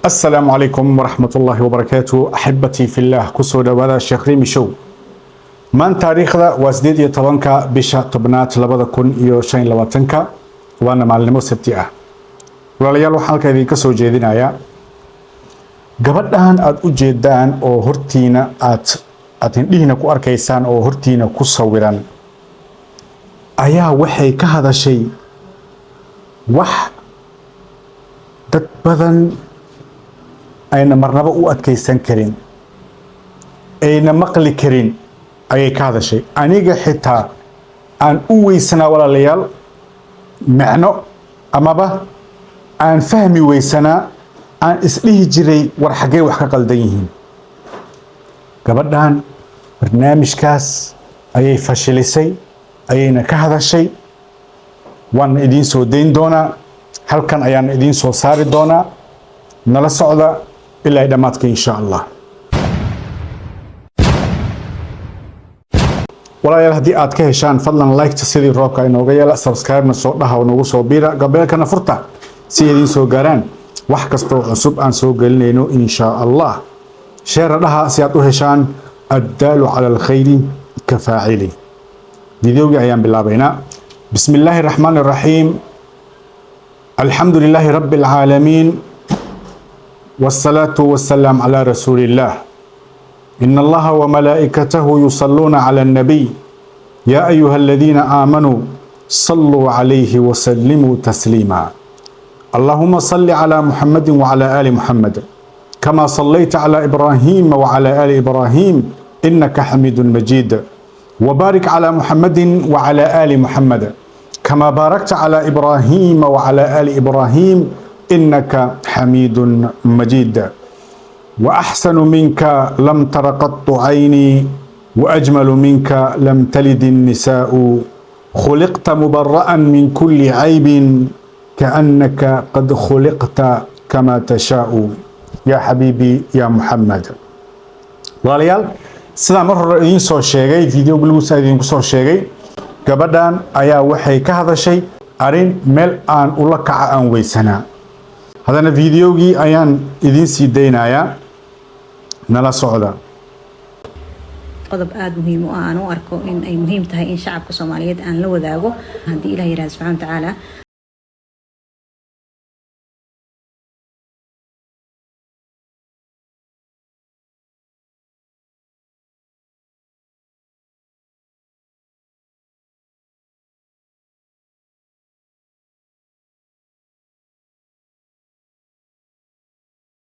Asalaamu calaykum waraxmatullaahi wabarakaatu, axibbatii fillaah. Kusoo dhawaada Sheekh Rimi Show. Maan taariikhda waa 18-ka bisha 10aad 2025-ka, waana maalinimo Sabti ah. Walaalayaal, waxaan halka idinka soo jeedinayaa gabadhan aada u jeedaan oo hortiina aad indhihiina ku arkaysaan oo hortiina ku sawiran ayaa waxay ka hadashay wax dad badan ayna marnaba u adkaysan karin, ayna maqli karin ayay ka hadashay. Aniga xitaa aan u weysanaa, walaalayaal, macno amaba aan fahmi weysanaa, aan isdhihi jiray, war xaggee wax ka qaldan yihiin? Gabadhan barnaamijkaas ayay fashilisay, ayayna ka hadashay. Waana idiin soo dayn doonaa, halkan ayaana idiin soo saari doonaa. Nala socda ilaa dhammaadka, insha Allah. Walaalayaal, haddii aad ka heshaan, fadlan liketa sidii roobka inooga yeela, subscribe-na soo dhaha oo noogu soo biira, gambaleelkana furta si idiin soo gaaraan wax kastoo cusub aan soo gelinayno, insha Allah. Share dhaha si aad u heshaan. Addaalu cala alkhayri ka faacili. Videogii ayaan bilaabaynaa. Bismi illaahi araxmaani araxiim. Alxamdu lilaahi rabbi alcaalamiin, والصلاة والسلام على رسول الله. إن الله وملائكته يصلون على النبي، يا أيها الذين آمنوا صلوا عليه وسلموا تسليما. اللهم صل على محمد وعلى آل محمد كما صليت على إبراهيم وعلى آل إبراهيم إنك حميد مجيد، وبارك على محمد وعلى آل محمد كما باركت على إبراهيم وعلى آل إبراهيم إنك حميد مجيد. وأحسن منك لم تر قط عيني، وأجمل منك لم تلد النساء، خلقت مبرأ من كل عيب، كأنك قد خلقت كما تشاء، يا حبيبي يا محمد. Walaalayaal, sidaan mar hore idiin soo sheegay, video gluusa idinku soo sheegay, gabadhan ayaa waxay ka hadashay arrin meel aan ula kaca aan weysanaa. Haddana videogii ayaan idiin sii daynayaa, nala socda. Qodob aada muhiim u ah aan u arko in ay muhiim tahay in shacabka Soomaaliyeed aan la wadaago, haddii Ilah yihahdo subxana wa tacaala.